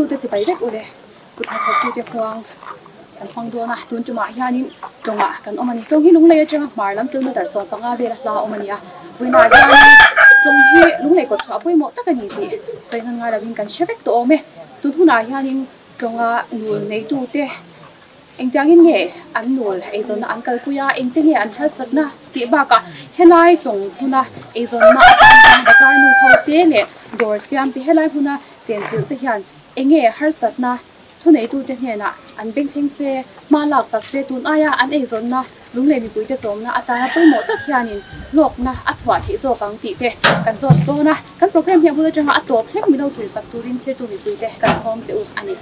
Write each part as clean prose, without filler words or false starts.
Thirtute chibai vek ule kut hnathawktute huang kan hmang dawn a, tun tumah hianin tawngah kan awm a ni. Tawng hi lunglei atanga hmar lam kilometre 15 vela hla awm a ni a, vawiinah hianin tawng hi lunglei kawt chhuah pawimawh tak a ni tih sawi hnan ngai lovin kan hre vek tawh awm e. Tun hunah hianin tawnga nul neitute Engtiangin nge an nul eizawnna an kalpui a, engte nge an harsatna tih bakah helai tawng hmuna eizawnna atan hian bazar nu ho te leh dawr siam te helai hmuna chenchilh te hian enge harsatna thuneitute hnenah an bengthleng se, hma lak sak se tun aia an eizawnna lunglei mipuite chawmna atana pawimawh tak hianin hlawkna a chhuah theih zawk ang tih te kan zawt dawn a, kan programme hi a bul atanga a tawp thleng milo thirsak turin thirtu mipuite kan sawm che u a ni.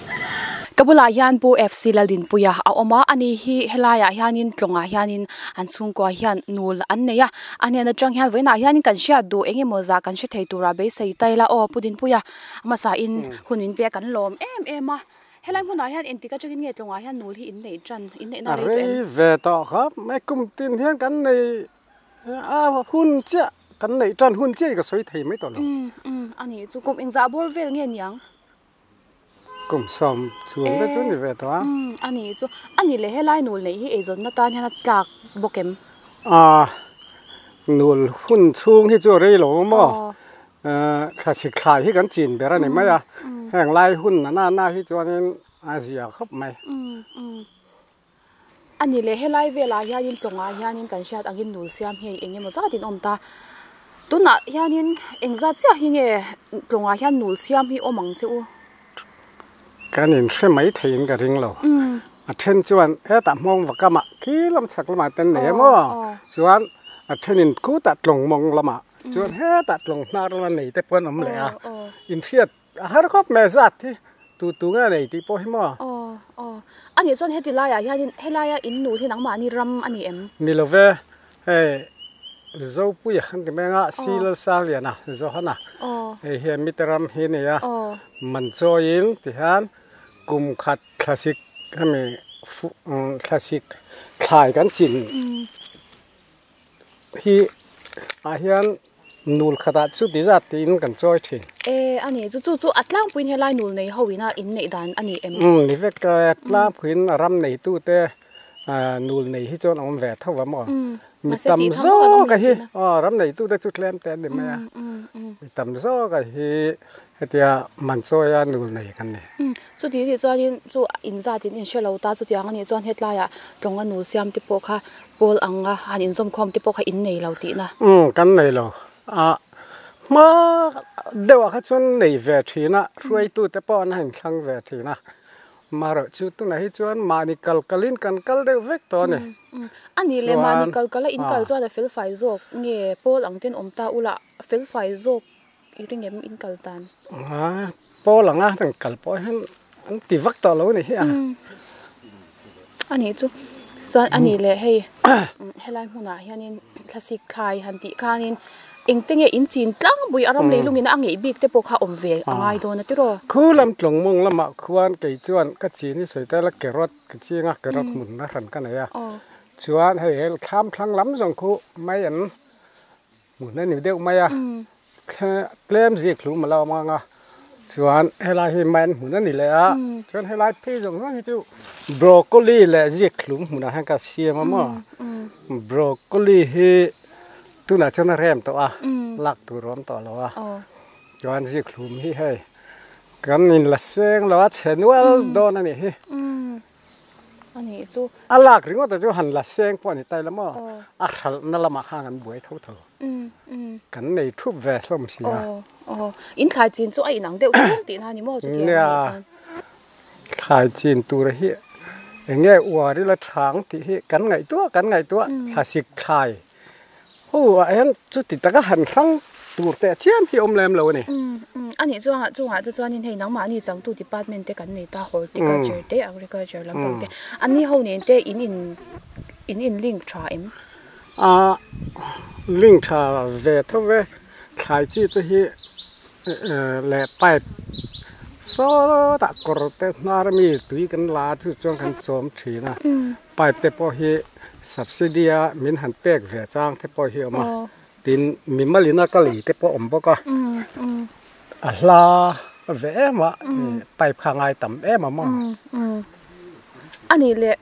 Ka bulah hian Pu FC Laldinpuia a awm a, ani hi helaiah hianin tlawngah hianin an chhungkua hian nul an nei a, a hnen atang hian vawiinah hianin kan hriat duh eng emaw zah kan hre thei tura beisei ta ila aw Pu Dinpuia hmasain hun min pek kan lawm em em a, helai hmunah hian engtik atangin nge tlawngah hian nul hi in neih tan in neihna A rei tawh em? rei ve tawh khawp mai, kum tin hian kan nei a hun chiah kan neih tan hun chiah hi ka sawi thei mai tawh lo. Umm umm a nih chu kum engzah bawr vel nge niang? Kum sawm chuang te chu ni ve tawh a. Umm a ni chu. A ni leh helai nul neih hi eizawnna tan hian a tlak bawk em? Aaa nul hun chhung hi chu a rei lo ang maw? Thlasik thlai hi kan chin ber a ni mai a, heng lai hun a nana hi chuanin a zia khawp mai. Umm umm. A ni leh helai velah hianin tlawngah hianin kan hriat angin nul siam hi eng emaw zatin awm ta. Tunah hianin eng zat chiah hi nge tlawngah hian nul siam hi awm ang che u? Kan inhre mai theiin ka ring lo. A then chuan hetah hmawng va kamah khi lam chhak lamah te an nei em aw? Chuan a thenin khutah tlawng mawng lamah chuan hetah tlawng hnar lama nei te pawh an awm leh a. Inhriat A har khawp mai zat hi tu tu nge nei tih pawh hi maw? Aw aw a nih chuan heti laiah hianin helaia in nu hi nangmahni ram a ni em? Ni lo ve, hei Zopuia kan ti mai anga Silal Sangliana Johana hei hian mite ram hi a ni a, man chawiin ti hian kum khat thlasik hemi thlasik thlai kan chin hi ah hian Nul khatah chu ti zat tiin kan chawi thin. E, a ni chu chu chu a tlangpuiin helai nul nei ho ina in neih dan a ni em? Umm ni vek a, tlangpuiin a ram neitute nul nei hi chuan a awm ve tho va maw? Mi tam zawk a hi aw ram neitute chu tlem te an ni mai a, mi tam zawk a hi hetia man chawia nul nei kan ni. Chuti nih chuanin chu inzat in inhre lo ta chutiang a nih chuan hetlaiah tawnga nul siam te pawh kha Pawl anga han inzawmkhawm te pawh kha in nei lo tihna. Umm kan nei lo. A hma deuhah kha chuan nei ve thin a, hruaitu te pawh an han inthlang ve thin a. Marawh chu tunah hi chuan mahni kal kalin kan kal deuh vek tawh a ni. Umm a nih leh mahni kal kala in kal chuan a felfai zawk nge pawl ang ten awm ta ula a felfai zawk i ring em in kal dan? A pawl anga kan kal pawh hian an ti vak tawh lo a ni hi a. A nih chu chuan a nih leh hei helai hmunah hianin thlasik thlai han tih khanin engte nge in chin tlangpui a ram leilungin a ngeih bik te pawh kha awm ve a ngai dawn a tiraw? Khu lam tlawng mawng lamah khuan kei chuan ka chin hi sawi tel a carrot ka ching a carrot hmun a hran ka nei a chuan hei thlam thlang lam zawng khu mai an Hmun a ni deuh mai a, tlem zik hlum a lo awm ang a, chuan helai hi main hmun a ni leh a, chuan helai phei zawng zawng hi chu broccoli leh zik hlum hmunah hian ka siam a maw, broccoli hi tunah chuan a rem tawh a, lak tur a awm tawh lo a, chuan zik hlum hi hei kan inla seng lo a, chhe nual dawn a nih hi. A nih chu. A lak ringawt ah chu han la seng pawh a ni tai la maw? A hralhna lamah khan an buai tho tho. Kan nei thup ve hlawm si a. Aw aw. In thlai chin chu a inang deuh tlem tihna a ni maw chutiang a nih chuan? Nia. Thlai chin tur hi eng nge uar ila thang tih hi kan ngaihtuah kan ngaihtuah thlasik thlai. Hu ah hian chuti taka han hrang tur teh chiam hi awm lem lo a ni. A nih chuan chungah te chuanin hei nangmahni changtu department te kan nei ta horticulture te agriculture lampang te anni ho nen te in in in in link tha em? A link tha ve tho ve thlai chi te hi leh pipe sawtah kawr te hnar ami tui kan la chu chuan kan chawm thin a. Pipe te pawh hi subsidy a min han pek ve chang te pawh hi a awm a, tin mimalina ka lei te pawh a awm bawk a, a hla ve em a, pipe kha ngai tam em a maw. A nih leh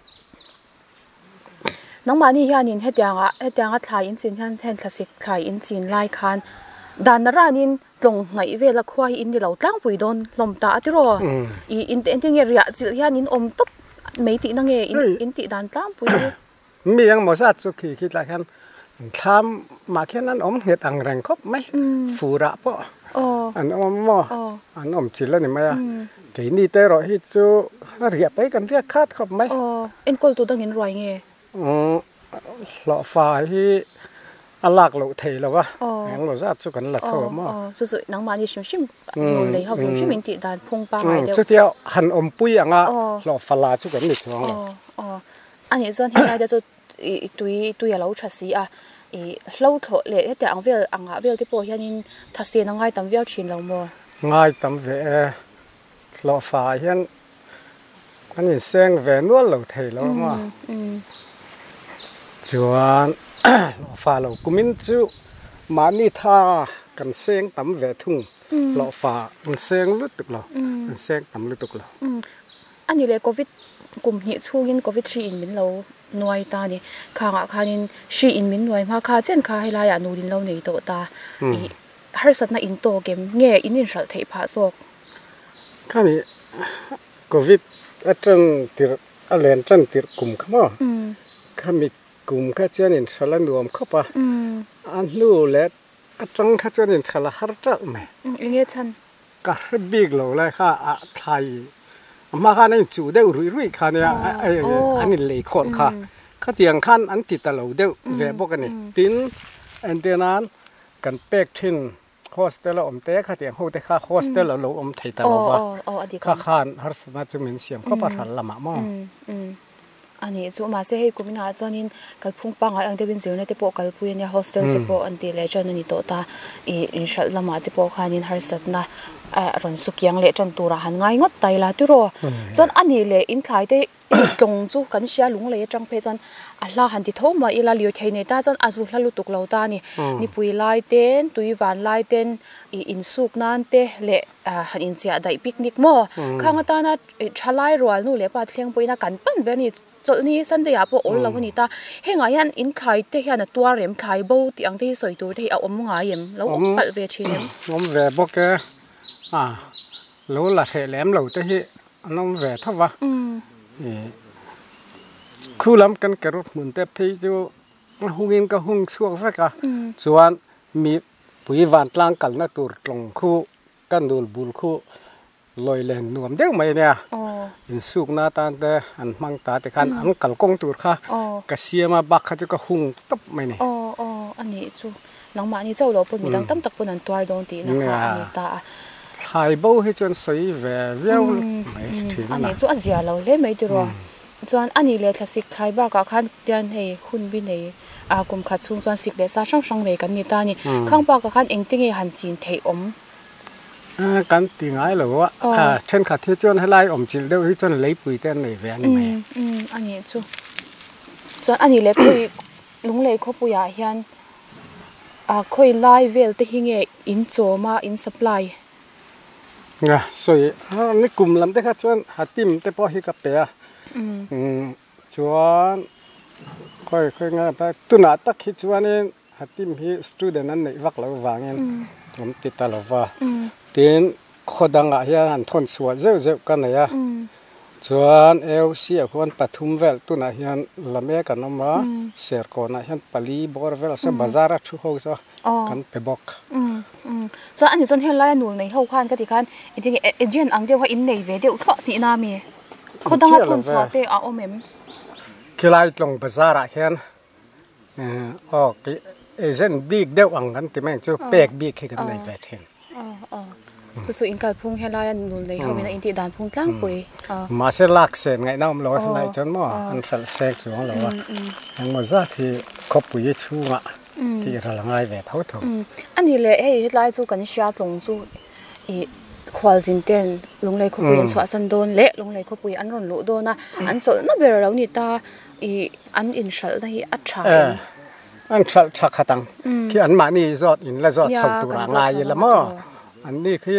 nangmahni hianin hetianga hetianga thlai in chin hian heng thlasik thlai in chin lai khan dan ranin tlawng hnaih vela khua hi in ni lo tlangpui dawn hlawm ta a tiraw? Ih engtin nge riah chilh hian in awm tawp mai tihna nge in tih dan tlangpui hi? Mi engmaw zat chu khi khi tlai khan thlam mah khian an awm nghet ang reng khawp mai, furah pawh an awm maw an awm chilh a ni mai a, keini te erawh hi chu a riah paih kan riak khat khawp mai. Enkawl tu dangin ruai nge? Hlawhfa hi a lak loh thei lo a, englo zat chu kan la tho a maw. Chu chu nangmahni hrim hrim nul nei ho hrim hrim in tih dan phung pangngai deuh. Chutia han awmpui anga hlawhfa la chu kan ni chuang lo. A nih chuan helai te chu ih tui tui a lo tha si a, ih hlo thlawh leh hetiang ang vel angah vel te pawh hianin thasen a ngai tam viau thin lo maw? Ngai tam ve e, hlawhfa ah hian an inseng ve nual lo thei lo a maw? Chuan hlawhfa lo kumin chu mahni tha kan seng tam ve thung, hlawhfa an seng lutuk lo, an seng tam lutuk lo. A ni leh Covid kum hnih chhungin Covid hri in min lo nuai ta a ni. Khangah khanin hri in min nuai hma kha chen kha helaiah nul in lo nei tawh ta. Ih harsatna in tawk em? Nge in inhralh theih phah zawk? Khani Covid a tan tirh a len tan tirh kum kha maw? Khami kum kha chuan inhralh a nuam khawp a. A hnu leh atang kha chuan inhralh a har teuh mai. Enge chhan? Ka hre bik lo lai kha a thlai a hma khan a inchuh deuh ruih ruih kha nia an inlei khawlh kha khatiang khan an ti ta lo deuh ve bawk a ni. Tin, entir nan kan pek thin hostel a awm te khatiang ho te kha hostel a lo awm thei ta lo va, kha khan harsatna chu min siam khawp a hral lamah maw. A nih chu, mahse hei kum inah chuanin kalphung pangngai ang deuhin zirna te pawh kalpui a nia, hostel te pawh an tih leh tan a ni tawh ta, ih inhralh lamah te pawh khanin harsatna a rawn su kiang leh tan turah han ngai ngawt ta ila tiraw. Chuan a nih leh inthlai te tlawng chu kan hria lunglei atang phei chuan a hla han ti tho mah ila lirthei nei ta chuan a zu hla lutuk lo ta a ni, nipui lai ten tui van lai ten ih insuk nan te leh han inchiah daih picnic maw khang atana Thalai rual nu leh pa thleng pawhin a kan pan ber a ni. Chawlhni Sunday ah pawh awl lo a ni ta. Hengah hian in thlai te hian a tuar em? Thlai bo tih ang te hi sawi tur te hi a awm ngai em? Lo awm palh ve thin em? Awm ve bawk e. A lo la hreh lem lo te hi an awm ve tho va. Khu lam kan carrot hmun te phei chu a hungin ka hung chhuak vek a. Chuan mi pui vantlang kalna tur tlawng khu ka nul bul khu Lawi len nuam deuh mai ania, insukna atan te an hmang ta te khan an kalkawng tur kha ka siam a, bak kha chu ka hung tawp mai ni. Aw aw a nih chu, nangmahni chauh loh pawn midang tam tak pawn an tuar dawn tihna kha a ni ta a. Thlai bo hi chuan sawi ve viau mai thin a na. A nih chu a zia lo hle mai tiraw. Chuan a nih leh thlasik thlai bakah khan tian hei hun bi nei a kum khat chhung chuan sik leh sa hrang hrang nei kan ni ta a ni. Khang bakah khan engte nge han chin theih awm? Kan ti ngai lo a, thenkhat hi chuan helai awm chilh deuh hi chuan leipui te an nei ve a ni mai. A nih chu. Chuan a nih leh khawi lunglei khawpuiah hian khawi lai vel te hi nge in chawm a, in supply? Nga sawi ni kum lam te kha chuan hatim te pawh hi ka pe a, chuan khawi khawi nge tunah tak hi chuanin Hatim hi student an neih vak loh vangin an ti ta lo va. Tin, khaw dangah hian han thawn chhuah zeuh zeuh ka nei a. Chuan AOC ah khuan pathum vel tunah hian la mek an awm a, Serkawnah hian pali bawr vel saw bazar a thu ho saw kan pe bawk. Chuan ani chuan helai a nul nei ho khan ka ti khan engtin nge agent ang deuh kha in nei ve deuh thluah tihna ami? Khaw danga thawn chhuah te a awm em? Khilai tlawng bazar ah hian Aw agent bik deuh ang kan ti mai ang chu pek bik hi kan nei ve thin. Chu chu in kalphung helai a nul nei ho in a intih dan phung tlangpui. Mahse lak sen ngaihna awm lo a helai chuan maw an hralh seng chuang lo a. Engmaw zat hi khawpui chhungah tih ral a ngai ve tho tho. Ani leh hei hetlai chu kan hria tlawng chu ih khualzin ten Lunglei khawpui an chhuahsan dawn leh Lunglei khawpui an rawn luh dawn a an chawlhna ber a lo ni ta. Ih an inhralhna hi a tha em? An hralh tha khat ang. Khi an mahni zawt in la zawt chho tur a ngai ila maw? An ni khi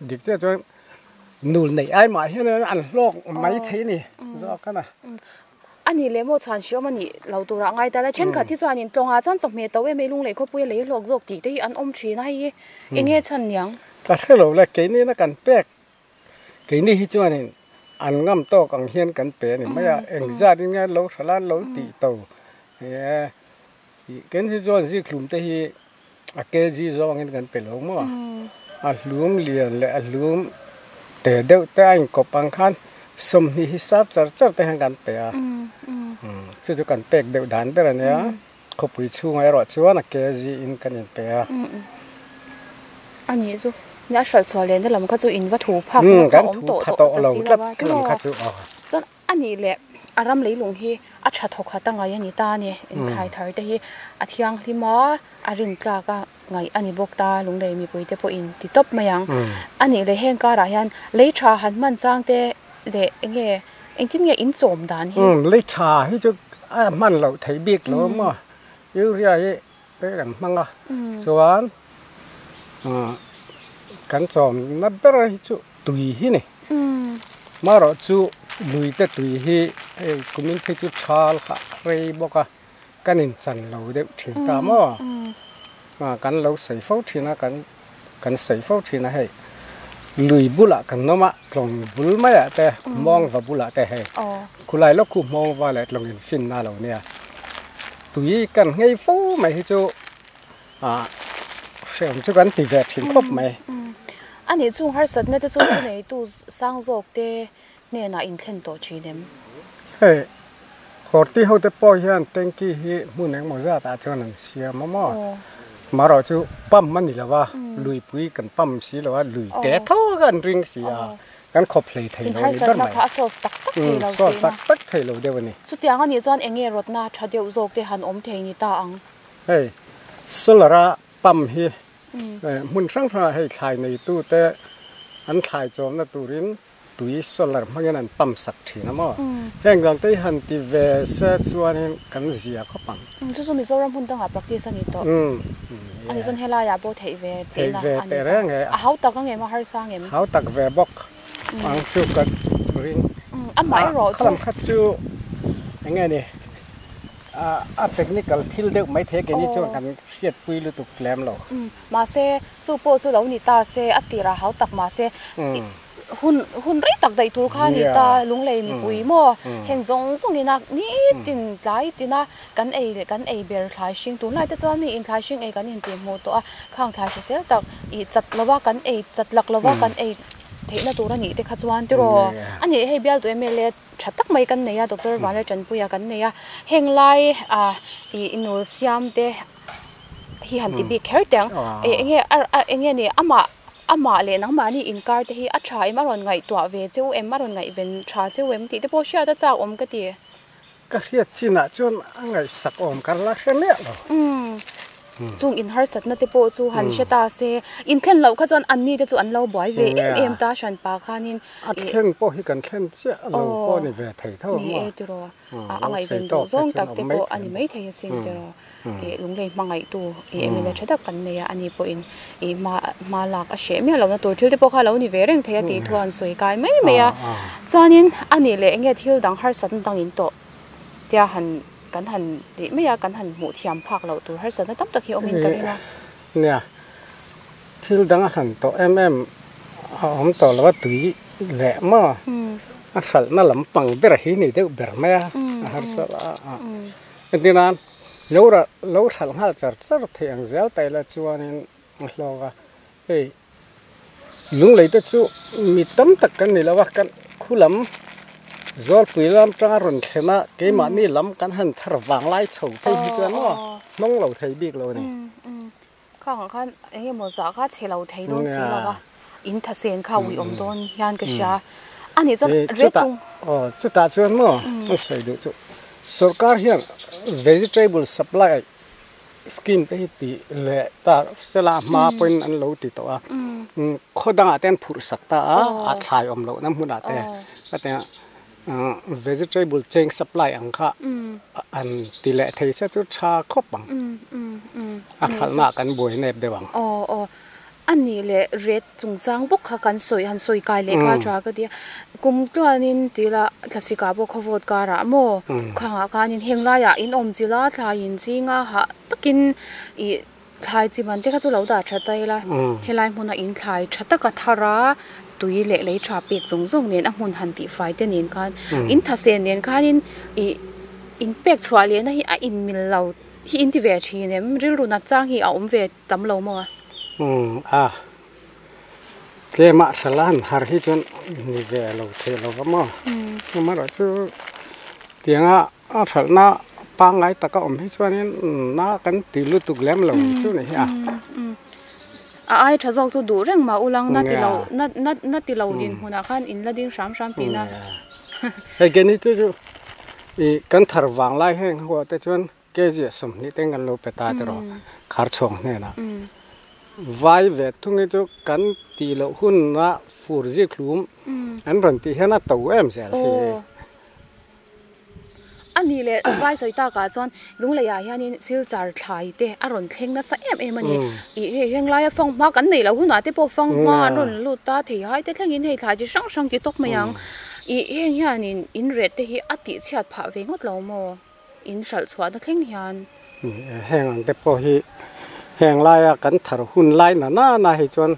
Dik chiah chuan nul neih ai mah hian an hlawk mai thei a ni zawk a na. A nih leh maw chhan hriawm a nih lo turah ngai ta la. Thenkhat hi chuan in tlawngah chuan chawhmeh to em ei lung leh khawpui a lei hlawk zawk tih te hi an awm thin a hei hi eng nge chhan niang? Ka hre lo le, keini na kan pek keini hi chuanin an ngam tawk ang hian kan pe a ni mai a, engzat in nge lo hralh a lo tih to ken hi chuan zikhlum te hi a kg zawngin kan pe lo maw a hlum lian leh a hlum te deuh te a inkawp ang khan 20 hi sap char char te hian kan pe a chu chu kan pek deuh dan ber a nia khawpui chhungah erawh chuan a kg in kan inpe a. A nih chu nia hralh chhuah lehna lam kha chu in va thu phak na kha awm tawh tawh ta si lo a tiraw chuan A nih leh a ram leilung hi a tha thawk khat a ngaih a ni ta a ni. Inthlai thar te hi a thianghlim a, a rintlak a ngaih a ni bawk ta, lunglei mipui te pawhin ti tawp mai ang. A nih leh heng karah hian lei tha han hman chang te leh eng nge engtin nge in chawm dan hi? Umm lei tha hi chu a hman loh theih bik lo maw? Urea hi te kan hmang a, chuan kan chawmna ber hi chu tui hi ni. Marawh chu lui te tui hi hei kumin phei chu thal kha rei bawk a, kan inchan lo deuh thin ta maw? Kan lo sawi fo thin a, kan kan sawi fo thin a hei. Lui bulah kan awm a, tlawng bul maiah te, mawngva bulah te hei. Khulai lawk khu mawngva leh tlawng infinna a lo nia. Tui kan nghei fo mai hi chu ah hreawm chu kan ti ve thin khawp mai. A nih chung harsatna te chu thuneitu sang zawk te hnenah inthlen tawh thin em? Hei Horti ho te pawh hian tanky hi hmun engmaw zatah chuan an siam a maw? Marawh chu pump a ni lo va, luipui kan pump si lo a, lui te tho kan ring si a, kan khawp hlei thei lo a ni ber mai. Solve tak tak thei lo deuh a ni. Chutiang a nih chuan eng nge rawtna tha deuh zawk te han awm thei ni ta ang? Hei solar a pump hi hmun hrang hrangah hei thlai neitute an thlai chawmna turin tui solar hmangin an pump sak thin a maw? Heng dang te hi han ti ve se chuanin kan zia khawp ang. Chu chu Mizoram hmun dangah practice a ni tawh. A ni chuan helaiah pawh theih ve tihna a ni ta. A hau tak ang em? A harsa ang em? Hau tak ve bawk ang chu ka ring. Amah erawh chu. Khalam kha chu eng nge ni a technical thil deuh maithei keini chuan kan hriatpui lutuk lem lo. Mahse chu pawh chu lo ni ta se a tirah hau tak mahse Hun hun rei tak daih tur kha a ni ta, lunglei mipui maw heng zawng zawng ina nitin tlai tina kan ei leh kan ei ber thlai hring tunlai te chuan mi in thlai hring ei kan intih hmuh tawh a, khang thlai hrisel tak ih chat lova kan ei chat lak lova kan ei theihna tur a nih te kha chuan tiraw a nih hei bialtu mla tha tak mai kan nei a Doctor Vanlal Tanpuia kan nei a, heng lai ah ih inul siam te hi han ti bik kher teh ang eng nge eng nge ni amah Amah leh nangmahni inkar te hi a tha em a rawn ngaihtuah ve cheu em a rawn ngaihven tha cheu em tih te pawh hriat a chak awm ka ti. Ka hriat chinah chuan a ngaihsak awm ka la hre miah lo. Umm chung in harsatna te pawh chu han hre ta se inthlen loh kha chuan anni te chu an lo buai ve em em ta hran pa khanin. A thlen pawh hi kan thlen chiah lo pawh ni ve thei tho ang maw. Ni e tiraw. A ngaihven duh zawng tak te pawh a ni maithei asin tiraw. Ih lunglei hmangaihtu ih eng emaw tha tak kan nei a, ani pawhin ih hma hma lak a hreh miah lohna tur thil te pawh kha a lo ni ve reng thei a tih thu an sawi kai mai mai a. Chuanin a nih leh eng nge thil dang harsatna dang in tawh tia han kan han tih mai a, kan han hmuh thiam phak loh tur harsatna tam tak hi awmin ka ring a. Nia, thil dang a han tawh em em a awm tawh lo a, tui leh maw a hralhna lampang ber hi ni deuh ber mai a, a harsa a. Engtin a? Lo rah lo hralh nghal char char theih ang zel ta ila chuanin a hlawk a, hei lunglei te chu mi tam tak kan ni lo a, kan khu lam Zawlpui lam tanga rawn thlen a, keimahni lam kan han thar vang lai chho phei hi chuan maw hnawng lo thei bik lo a ni. Khangah khan eng emaw zah kha chhe lo thei dawn si lo a, in thasen kha ui awm dawn hian ka hria. A nih chuan red chung. Aw chutah chuan maw ka sawi duh chu sorkar hian vegetable supply scheme te hi tih leh ta sela hma pawhin an lo ti tawh a, khaw dangah te an phurh sak ta a, a thlai awm lohna hmunah te ka ti a. Vegetable cheng supply ang kha an ti leh thei se chu tha khawp ang. A khalhna ah kan buai nep deuh ang. Aw aw. A nih leh ret chungchang bawk kha kan sawi han sawi kai leh kha tha ka ti a. Kum tluanin ti ila thlasik ah pawh khawvawt karah maw khangah khanin heng laiah in awm chilh a thlai in ching a hah takin ih thlai chi man te kha chu lo dah tha ta ila helai hmuna in thlai tha taka thar a tui leh lei tha pek zawng zawng nen a hmun han tihfai te nen khan in thase nen khanin ih in pek chhuah lehna hi a inmil lo hi in ti ve thin em rilru nat chang hi a awm ve tam lo maw a? Umm a, tlemah hral a han har hi chuan ni ve lo theih lo va maw? Amaherawh chu tianga a hralhna pangngai taka awm hi chuanin na kan ti lutuk lem lo chu ni hi a. A ai tha zawk chu duh reng mah ulang na ti lo na na na ti lo dinhmunah khan in la ding hram hram tihna. Hei keni chu chu ih kan thar vang lai heng ho ah te chuan Kg 20 teng kan lo pe ta tiraw khar chhuang hnenah. Vai ve thung hi chu kan tih loh hunah fur zik hlum an rawn tih hian a to em zel hi. A nih leh vai sawi takah chuan Lungleiah hianin silchar thlai te a rawn thleng nasa em em a ni. Ih hei heng laia fanghma kan neih loh hunah te pawh fanghma an rawn lut ta thei hai te thlengin hei thlai chi hrang hrang ti tawk mai ang. Ih heng hianin in ret te hi a tihchhiat phah ve ngawt lo maw? In hralh chhuahna thleng hian. Heng ang te pawh hi heng laia kan thar hun lai na na na hi chuan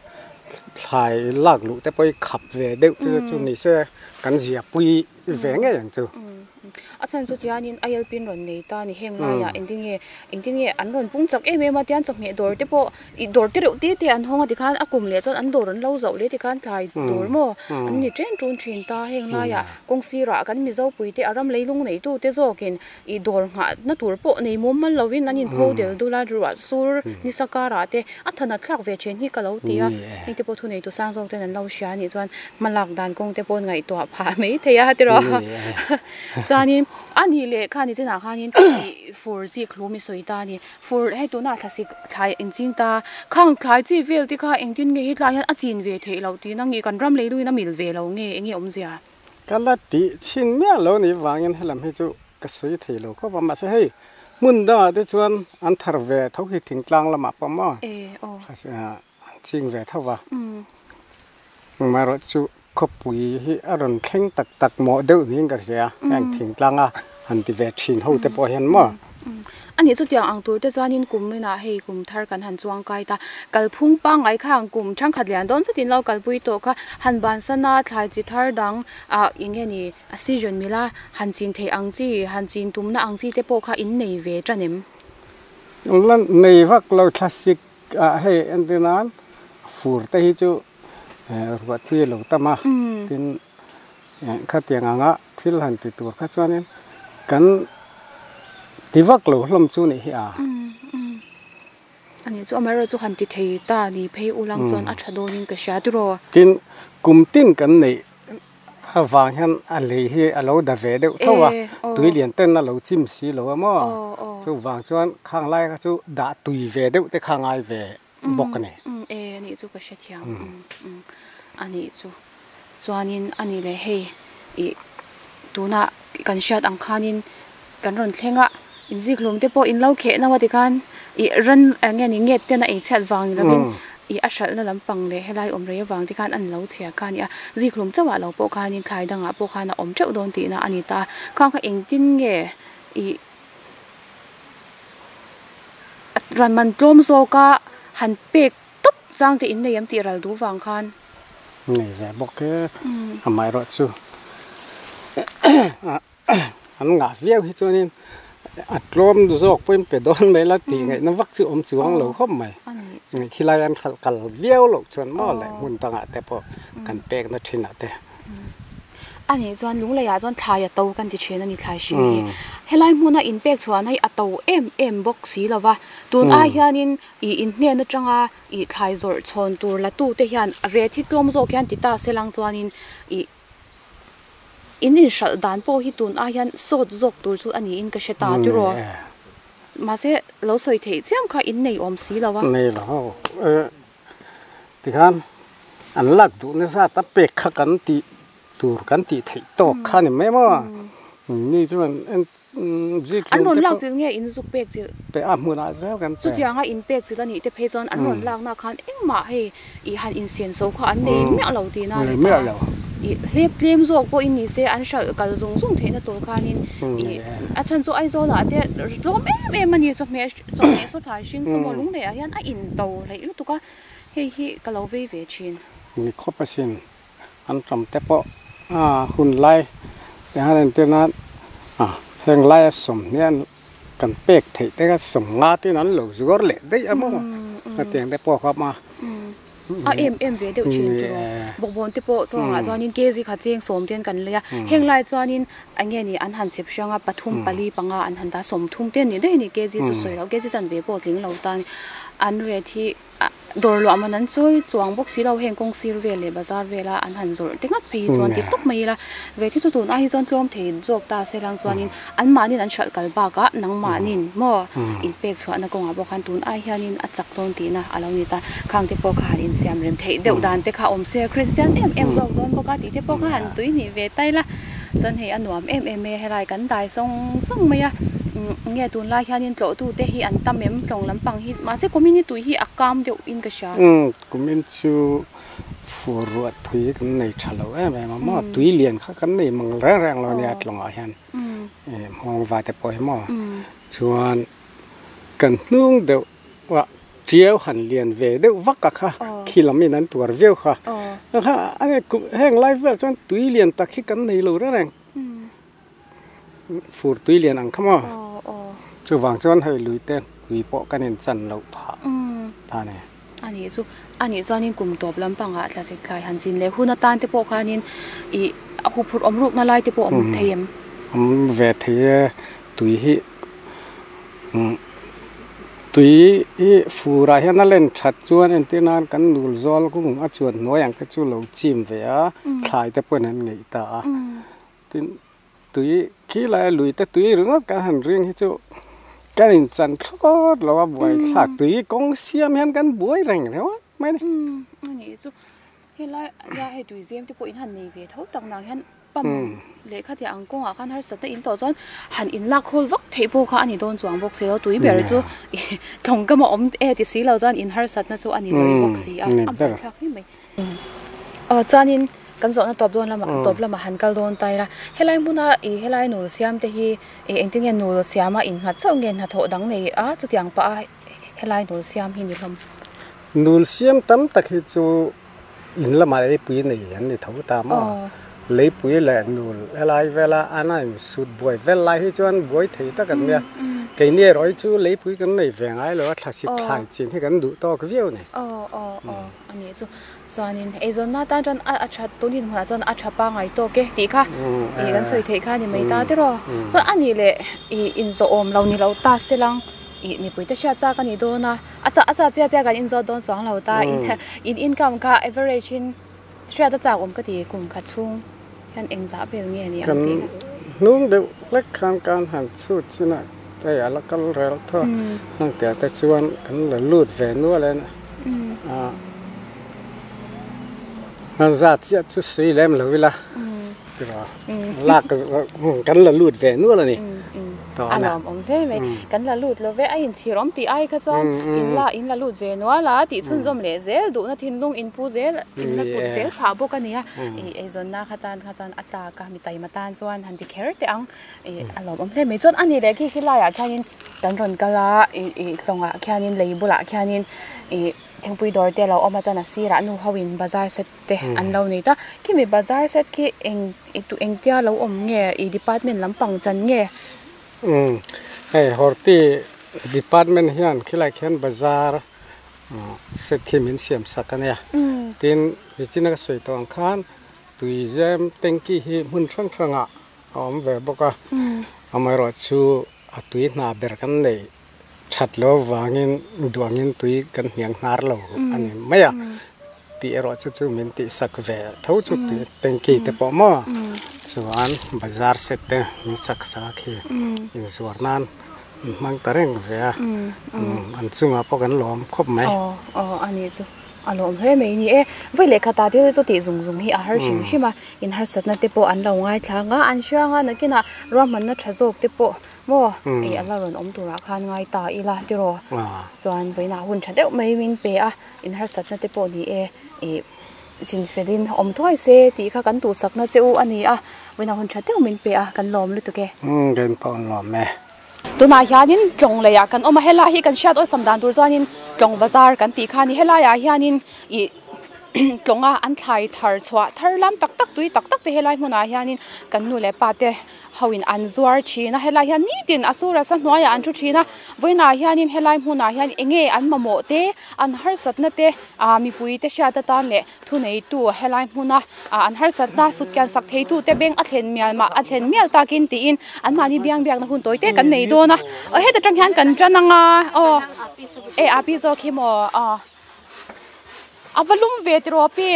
thlai lak luh te pawh hi khap ve deuh chu chu ni se kan zia pui ve ngei ang chu. A chhan chu tianin ILP in rawn nei ta ni heng laiah engtin nge engtin nge an rawn pung chak em em a tian chawhmeh dawr te pawh ih dawr te reuh te te an hawng a tikhan a kum leh chuan an dawr an lo zauh leh tikhan thlai dawr maw an ni chen tun thin ta heng laiah Kawng sirah kan Mizo puite a ram leilung neitute zawkin ih dawr nghahna tur pawh nei mum mal lovin an inpho del dul a, ruah sur nisa karah te a thanat thlak ve thin hi ka lo ti a, heng te pawh thuneitu sang zawk ten an lo hria anih chuan hmalak dan kawng te pawh ngaihtuah phah mai thei a tiraw. Chuanin a nih leh kha ni chinah khanin ih fur zik hlum i sawi ta a ni. Fur hei tunah thlasik thlai engching ta khang thlai chi vel te kha engtin nge hetlai hian a chin ve theih loh tih na nge kan ram leiluin a mil ve lo nge enge awmzia? Ka la tih chhin miah lo nih vangin helam hi chu ka sawi thei lo khawp a mahse hei hmun dangah te chuan an thar ve tho hi thingtlang lamah pawh maw an ching ve tho va amaherawh chu khawpui hi a rawn thleng tak tak mawh deuh niin ka hria heng thingtlanga han ti ve thin ho te pawh hian maw. A nih chutiang ang tur te chuanin kum inah hei kum thar kan han chuang kai ta kalphung pangngai kha ang kum thenkhat lian dawn zetin lo kalpui tawh kha han bansan a thlai chi thar dang ah eng nge ni a season mila han chin theih ang chi han chin tumna ang chi te pawh kha in nei ve tan em? La nei vak lo thlasik ah hei entir nan fur te hi chu ruah tui a lo tam a tin khatiang anga thil han ti tur kha chuanin kan ti vak lo hlawm chu nih hi a. A nih chu amaherawh chu han ti thei ta ni phei ulang chuan a tha dawnin ka hria tiraw. Tin kum tin kan neih avang hian a lei hi a lo da ve deuh tho a tui lian ten a lo chim si lo a maw chuvang chuan khang lai kha chu dah tui ve deuh te kha ngai ve bawk a ni. E a nih chu ka hrethiam a nih chu chuanin a nih leh hei ih tunah kan hriat ang khanin kan rawn thleng a inzikhlum te pawh in lo kheh no a tikhan ih ran eng nge ni nget ten a eichhiat vang ni lovin ih a hralhna lampang leh helai awm rei avang te khan an lo chhia kha a ni a zikhlum chauhah lo pawh khanin thlai dangah pawh khan a awm teuh dawn tihna a ni ta khang kha engtin nge ih Ran man tlawm zawka han pek tawp chang te in nei em tih ral duh vang khan. Nei ve bawk e, amaherawh chu an ngah viau hi chuanin a tlawm zawk pawhin pe dawn mai la tih ngaihna vak chu awm chuang lo khawp mai. Khilai an khalh kal viau loh chuan maw leh hmun dangah te pawh kan pekna thinah te. A nih chuan Lungleiah chuan thlai a to kan ti thin a ni thlai hring hi. Helai hmuna inpek chhuahna hi a to em em bawk si lo va, tun ai hianin ih in hnen atanga ih thlai zawrh chhawn tur la tu te hian a ret hi tlawm zawk hian ti ta se lang chuanin ih in inhralh dan pawh hi tun ai hian sawt zawk tur chu a niin ka hre ta tiraw. Mahse lo sawi theih chiam kha in nei awm si lo a. Nei lo. Tikhan an lak duhna zat a pek kha kan tih tur kan tih theih tawk kha a ni mai maw? Ni chuan en zik An hlum rawn te lak pawh chilh nge in zuk pek chilh? Pe a hmunah zel kan pe. Chutianga in pek chilh a nih te phei chuan an rawn lakna khan engmah hei i han insian so kha an nei miah lo tihna a ni ta. I hlep tlem zawk pawhin ni se an hralh kal zung zung theihna tur khanin i a chhan chu Aizawlah te tlawm em em a ni chawhmeh chawhmeh saw thlai hring saw maw lunglei ah hian a in to hleih lutuk a hei hi ka lo vei ve thin. Ni khawp asin an tam te pawh a hun lai engah entir nan a heng laia sawmhnih an kan pek theih te kha sawmnga ten an lo zuar leh daih a maw hetiang te pawh kha a A em em ve deuh thin tiraw. Bawkbawn te pawh chuangah chuanin kg khat cheng sawm ten kan lei a, heng lai chuanin eng nge ni an han chep hrang a, pathum pali panga an han dah sawmthum te ni daih a ni kg chu sawi loh kg chanve pawh tling lo ta a ni. An rate hi Dawr luah man an chawi chuang bawk si lo, heng kawng sir vel leh bazar vela an han zawrh te ngat phei hi chuan ti tawp mai ila, rate hi chu tun ai hi chuan tlawm thei zawk ta se lang chuanin anmahnin an hralh kal bakah nangmahnin maw inpek chhuahna kawngah pawh khan tun ai hianin a chak dawn tihna a lo ni ta, khang te pawh kha han insiam rem theih deuh dan te kha awm se Kristian em em zawk dawn bawk a tih te pawh kha han tui hnih ve ta ila. Chuan hei a nuam em em e, helai kan dai sawng sawng mai a, nge tunlai hianin tlawhtu te hi an tam em tlawng lampang hi, mahse kumin hi tui hi a kam deuh in ka hria. Umm, kumin chu fur ruah tui kan nei tha lo em em a maw, tui lian kha kan nei mang reng reng lo nia tlawngah hian, hmawng va te pawh hi maw, chuan kan hnung deuh a tiau han lian ve deuh vak a kha khi lam in an tuar viau kha kha heng lai vel chuan tui lian tak hi kan nei lo reng reng fur tui lian ang kha maw chuvang chuan hei lui te tui pawh kan in chan loh phah ta a ni. A nih chu a nih chuanin kum tawp lampangah tla zet thlai han chin leh hun atan te pawh khanin ih a huphurh awm rukna lai te pawh awm thei em? Awm ve thei e tui hi. Tui hi furah hian a len that chuan entir nan kan nul zawl kung a chuan hnuai ang te chu lo chim ve a, thlai te pawhin an ngeih ta a. Tin, tui khi lai a lui te tui ringawt kan han ring hi chu kan inchan thlawt lo a buai thlak tui kawng siam hian kan buai reng ringawt mai a ni. Ani chu helai hei tui zem te pawh in han nei ve tho tak nang hian Pump leh khatia ang kawngah khan harsatna in tawh chuan han in lak hawl vak theih pawh kha a ni dawn chuang bawk si lo, tui ber chu tlawngkam a awm e ti si lo chuan in harsatna chu a ni dawi bawk si a, a hmuhthlak hle mai. Aw chuanin kan zawhna tawp dawn lamah tawp lamah han kal dawn ta ila, helai hmuna ih helai nul siam te hi ih engtin nge nul siama innghat chauh nge hnathawh dang nei a chutiang pah a helai nul siam hi ni hlawm. Nul siam tam tak hi chu In lamah leipui nei an ni tho ta maw? Leipui leh nul helai vela an a insut buai vel lai hi chuan buai thei tak an nia. Keini erawh hi chu leipui kan nei ve ngai lo a, thlasik thlai chin hi kan duh tawk viau a ni. Aw aw aw a nih chu. Chuanin eizawnna atan chuan a tha tun hi hmunah chuan a tha pangngai tawk e tih kha ih kan sawi theih kha a ni mai ta tiraw. Chuan a nih leh ih inzawhawm lo ni lo ta se lang ih mipui te hriat chak a ni dawn a. A chah a chah chiah chiah kan inzawt dawn chuang lo ta in in income kha average in hriat a chak awm ka ti kum khat chhung hian engzah vel nge ni ang tih kha. Hnung deuh hlek khan kan han chhut chin a hei a la kal rel tho a heng tia te chuan kan la lut ve nual en a a zat chiah chu sui lem lo ila tiraw lak kan la lut ve nual a ni. A lawm awm hle mai. Kan la lut lo ve, a inchhir awm tih ai kha chuan in la in la lut ve nual a, tih chhunzawm leh zel duhna thinlung in pu zel, in la put zel phah bawk a nia. Ih eizawnna kha tan kha chuan a tlak a, mi taima tan chuan han ti kher teh ang. Ih a lawm awm hle mai. Chuan a nih leh khi khi laiah khianin kan rawn kal a, ih ih tlawngah khianin lei bulah khianin ih thingpui dawr te a lo awm a, chuan a sirah nu ho in bazar set te an lo nei ta. Khimi bazar set khi eng tu engtia lo awm nge i department lampang chan nge? Umm hei Horti department hian khilai khian bazar set khi min siam sak a nia. Tin nichina ka sawi tawh ang khan tui zem tanky hi hmun hrang hrangah a awm ve bawk a. Amaherawhchu a tui hna ber kan nei That lo vangin duangin tui kan hniang hnar lo a ni mai a, tih erawh chu chu min tihsak ve tho chu tui tanky te pawh maw chuan bazar set te min sak sak a khi inzuar nan min hmang ta reng ve a, an chungah pawh kan lawm khawp mai. Aw aw a nih chu. A lawm hle mai ni e. Vawi lehkhatah thil chu tih zung zung hi a har hrim hrim a, in harsatna te pawh an lo ngaithla ang a, an hriang a, nakinah ruahmanna tha zawk te pawh maw ih a la rawn awm turah khan ngai ta ila tiraw? Chuan vawiinah hun tha deuh mai min pe a, in harsatna te pawh ni e ih chin felin awm thuai se tih kha kan tuhsakna che u a ni a, vawiinah hun tha deuh min pe a, kan lawm lutuk e. Umm kan pawh an lawm e. Tunah hianin tlawng leiah kan awm a, helai hi kan hriat awlsam dan tur chuanin tlawng bazar kan tih kha a ni. Helaiah hianin ih tlawnga an thlai thar chhuah thar lam tak tak tui tak tak te helai hmunah hianin kan nu leh pa te hoin an zuar thin a. Helai hian nitin a sur a sa hnuaiah an thu thin a, vawiinah hianin helai hmunah hian eng nge an mamawh te, an harsatna te ah mipui te hriat atan leh Thuneitu helai hmuna an harsatna sutkian sak theitute beng a thlen mial mah a thlen mial takin tiin anmahni biang biakna hun tawi te kan nei dawn a, aw heta tang hian kan tan ang a aw e a pi zawk hi maw aw a va lum ve tiraw pi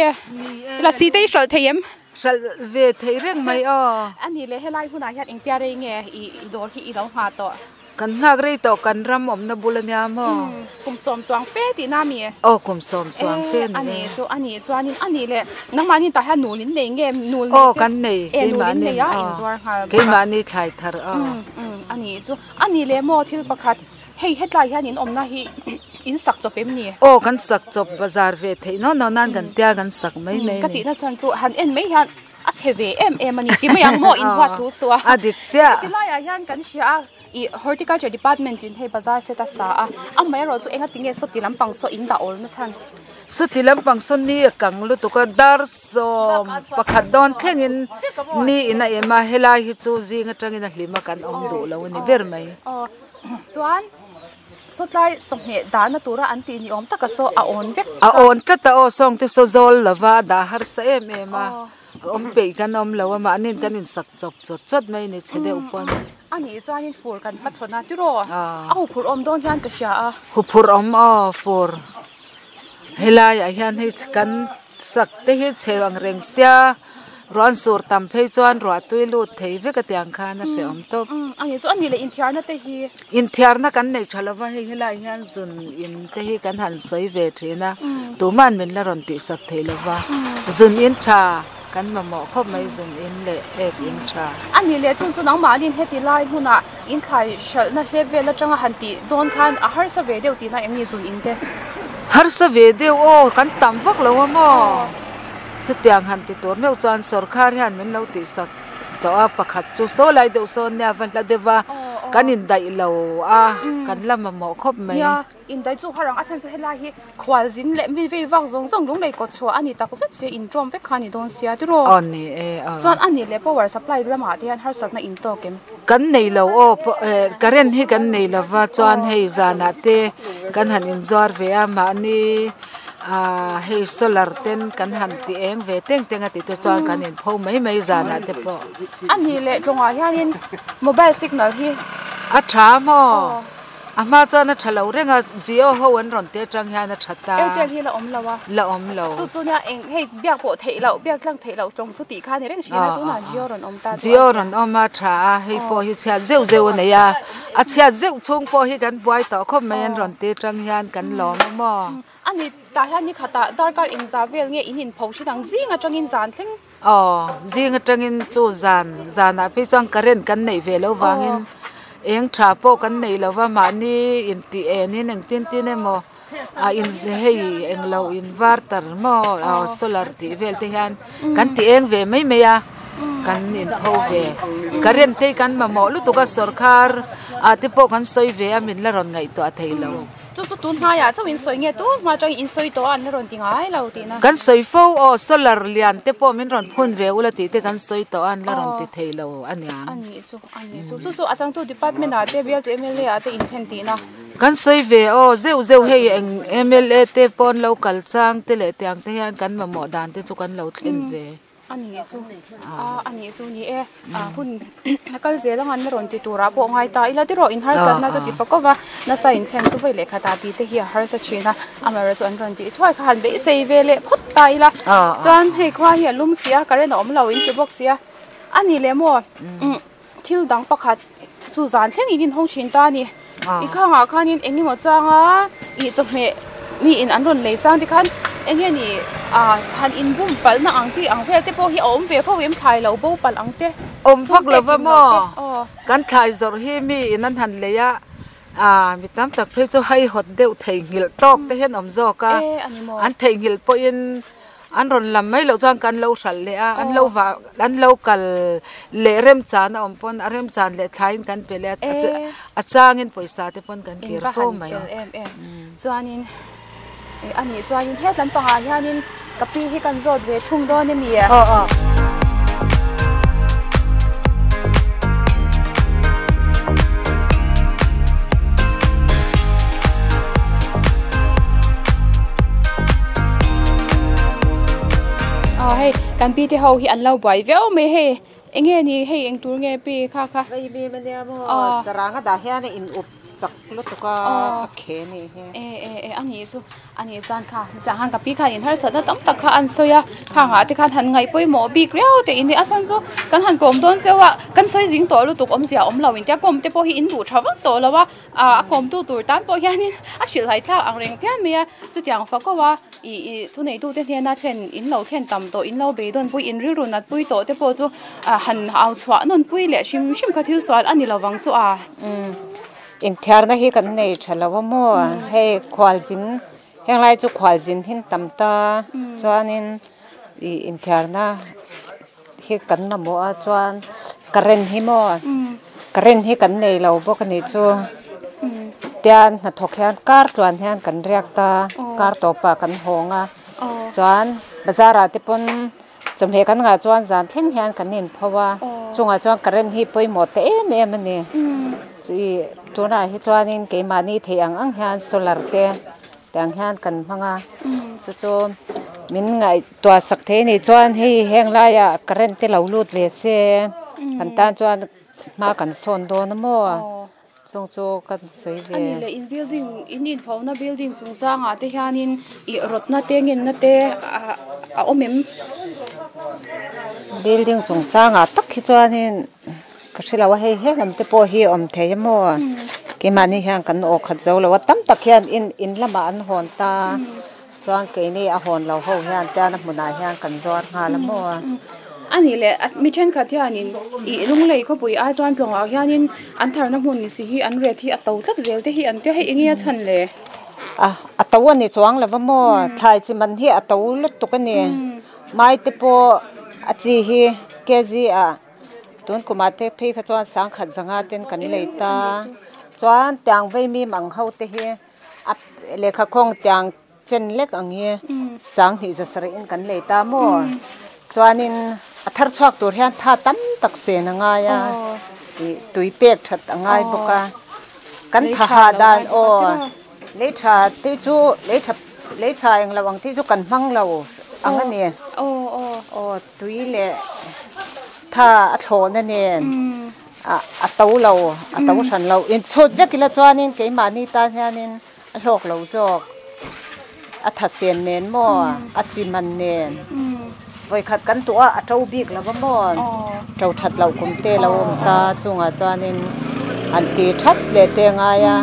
la si te i hralh thei em? Hralh ve thei reng mai aw. A nih leh helai hunah hian engtia rei nge i dawr hi i lo nghah tawh? Kan nghak rei tawh kan ram awmna bul ania maw? Kum 10 chuang fe tihna mi? Aw kum 10 chuang fe a ni e. A nih chu a nih chuanin a nih leh nangmahni tah hian nul in nei nge nul nei te? Aw kan nei keimahni a inzuar nghal bawk a. Keimahni thlai thar aw. A nih chu a nih leh maw thil pakhat hei hetlai hian in awmna hi in sak chawp em ni? Aw kan sak chawp bazar ve theih nawn nawn nan kan tia kan sak mai mai a ni. Ka tihna chhan chu han en mai hian A chhe ve em em a ni ti mai ang maw in huat thu suh a. A dik chiah. Heti laiah hian kan hria a, ih Horticulture Department in hei bazar set a sa a, amaherawh chu enga tinge sawti lampang saw in dah awl na chhan. Sawti lampang saw ni a kang lutuk a, dar 11 dawn thlengin ni in a em a, helai hi chu zing atangin a hlim a kan awm duh lo a ni ber mai. Aw chuan Sawtlai chawhmeh dahna tura an tih ni awm taka saw a awn vek A awn tlat a aw, sawng te saw zawl lova a dah harsa em em a, awm peih kan awm lo a, mahniin kan insak chawp chawt chawt mai a ni chhe deuh pawn. A nih chuanin fur kan hmachhawn a tiraw? A huphurh awm dawn hian ka hria a. Huphurh awm aw fur helaiah hian hei kan sak te hi chhe ang reng sia. Ruah an sur tam phei chuan ruah tui lut thei vek a tiang khan a hrehawm tawp. A nih chu a nih leh inthiarna te hi. Inthiarna kan neih tha lova hei helaiah hian zun in te hi kan han sawi ve thin a, tuma'n min la rawn tihsak thei lova. Zun in tha kan mamawh khawp mai zun in leh ek in tha. A nih leh chun chu nangmahniin heti lai hmunah inthlai hralhna hlep vel atanga han tih dawn khan a harsa ve deuh tihna em ni zun in te? Harsa ve deuh aw, kan tam vak lo a maw? Chutiang han ti tur meuh chuan sawrkhar hian min lo tihsak tawh a, pakhat chu saw lai deuh sawn nia va hla deuh a, kan indaih lo a, kan la mamawh khawp mai. Nia, indaih chu har ang, a chhan chu helai hi khual zin leh mi vei vak zawng zawng lung lei kawt chhuah a ni tak zet sia, inṭawm vek kha a ni dawn sia tiraw? Aw ni e aw. Chuan a nih leh power supply lamah te hian harsatna intawk em? Kan nei lo aw, current hi kan nei lova chuan hei zanah te kan han inzuar ve a, mahni Aaa hei solar ten kan han ti eng ve teng teng a tih te chuan kan in pho mai mai zanah te pawh. A nih leh tlawngah hianin mobile signal hi. A tha maw? A hma chuan a tha lo reng a, Jio ho an rawn te atang hian a tha ta. Airtel hi la awm lo a. La awm lo. Chu chu nia eng hei biak pawh theih loh, biak tlang theih loh tlawng chu tih kha a ni reng thin a, tunah Jio rawn awm ta chu a Jio rawn awm a tha a, hei pawh hi chhiat zeuh zeuh a nei a, a chhiat zeuh chhung pawh hi kan buai tawh khawp mai an rawn te atang hian kan lawm a maw? A ni, tah hian ni khatah darkar engzah vel nge in inpho hrit ang? Zing atangin zan thleng? Aw, zing atangin chu zan, zanah phei chuan current kan neih ve loh vangin eng tha pawh kan nei lo va, mahni intih enin engtin tin emaw a in hei englo inverter maw aw solar tih vel te hian kan ti eng ve mai mai a, kan inpho ve. Current te hi kan mamawh lutuk a, sawrkhar ah te pawh kan sawi ve a, min la rawn ngaihtuah thei lo. Chu chu tun hnaiah chauh in sawi nge tun hma atangin in sawi tawh a an la rawn ti ngai lo tihna. Kan sawi fo aw solar lian te pawh min rawn phun ve ula tih te kan sawi tawh a an la rawn ti thei lo a niang. A nih chu a nih chu chu chu a changtu department ah te bialtu mla ah te inthen tihna. Kan sawi ve aw zeuh zeuh hei eng mla te pawn lo kal chang te leh tiang te hian kan mamawh dan te chu kan lo thlen ve. A nih chu a a nih chu ni e a hun a kal zel ang an la rawn ti turah pawh ngai ta ila tiraw in harsatna chu ti fak kawp a nasa in thlen chu vawi leh khatah tih te hi a harsa thin a amaherawh chu an rawn tih thuai kha han beisei ve leh phawt ta ila chuan hei khua hi a lum si a current a awm lo in ti bawk si a a nih leh maw thil dang pakhat chu zan thleng in inhawng thin ta a ni i khangah khanin engemaw changa ih chawhmeh mi in an rawn lei chang te khan. Enge ni ah han inbum palhna ang chi ang vel te pawh hi a awm ve fo em thlai lo bo palh ang te Awm sum vak pek lova kim loh te maw? aw. Kan thlai zawrh hi mi in an han lei a, ah mi tam tak phei chu haihawt deuh theihnghilh tawk te hian awm zawk a, E a ni maw? an theihnghilh pawhin an rawn lam mai loh chuan kan lo hralh leh a, an lo vah an lo kal leh remchan a awm pawn a remchan leh thlaiin kan pe leh a, a changin pawisa te pawn kan In kir va fo han mai. fel em em. Chuanin a nih chuanin het lampangah hianin ka pi hi kan zawt ve thung dawn emi? Aw aw. Aw hei kan pi te ho hi an lo buai viau mai hei eng nge ni hei eng tur nge pi kha kha. Vei mi mania maw saranga dah hian a in up chak lutuk a a khe ni hi. E e e a nih chu a nih chuan kha chang khan ka pi khan in harsatna tam tak kha an sawi a khang ah te khan han ngaih pawimawh bik riau te in a chhan chu kan han kawm dawn cheu a kan sawi zing tawh lutuk awmzia awm lo in tia kawm te pawh hi in duh tha vak tawh lo a ah a kawm tu tur tan pawh hianin a hrilh hai thlak ang reng phian mai a chutiang fak ho a ih ih thuneitu te hnena thlen in lo thlen tam tawh in lo beidawn pui in rilru nat pui tawh te pawh chu ah han au chhuah nawn pui leh hrim hrim kha thil sual a ni lovang chu a. Inthiarna hi kan nei tha lo a maw? Hei khualzin henglai chu khualzin hin tam ta chuanin ih inthiarna hi kan mamawh a chuan current hi maw current hi kan nei lo bawk a nih chu tian hnathawk hian kar tluan hian kan riak ta kar tawpah kan hawng a chuan bazar ah te pawn Chawhmeh kan ngah chuan zan thleng hian kan inpho a, chungah chuan current hi pawimawh ta em em a ni. Chui tunah hi chuanin keimahni theih ang ang hian solar te tiang hian kan hmang a, chu chu min ngaihtuah sak thei a nih chuan hei heng laiah current te lo lut ve se kan tan chuan hma kan sawn dawn a maw. Chung chu ka sawi ve. A ni leh in building, in inphohna building chungchangah te hianin ih rawtna te ngenna te a awm em? Building chungchangah tak hi chuanin ka hre lo a, hei he lam te pawh hi awm thei a maw? Keimahni hian kan aw khat zo lo a, tam tak hian in in lamah an hawn ta, Chuan keini a hawn lo ho hian tian a hmunah hian kan zuar nghal a maw a. A nih leh mi thenkhat hianin ih lunglei khawpui ai chuan tlawngah hianin an tharna hmun ni si hi an ret hi a to tlat zel te hi an tia hei enge a chhan le? A a to a ni chuang lo va maw thlai chi man hi a to lutuk a ni. Mai te pawh a chi hi kg ah tun kumah te phei kha chuan sangkhat zanga ten kan lei ta. Chuan tiang vaimim ang ho te hi. A lehkha khawng tiang chen lek ang hi sanghnih za sarih in kan lei ta maw? Chuanin a thar chhuak tur hian tha tam tak chen a ngai a, ih tui pek that a ngai bawk a. Kan tha ha dan aw lei tha te chu lei tha lei tha eng lo ang te chu kan hmang lo ang a ni. Aw tui leh tha a thlawhna nen. A to lo, a to hran lo. Inchhut vek ila chuanin keimahni tan hianin a hlawk lo zawk. A thasen nen maw, a chi man nen. Vawikhat kan tuah a, a to bik lo va maw? To that loh kum te lo awm ta chungah chuanin an ti that leh te ngai a.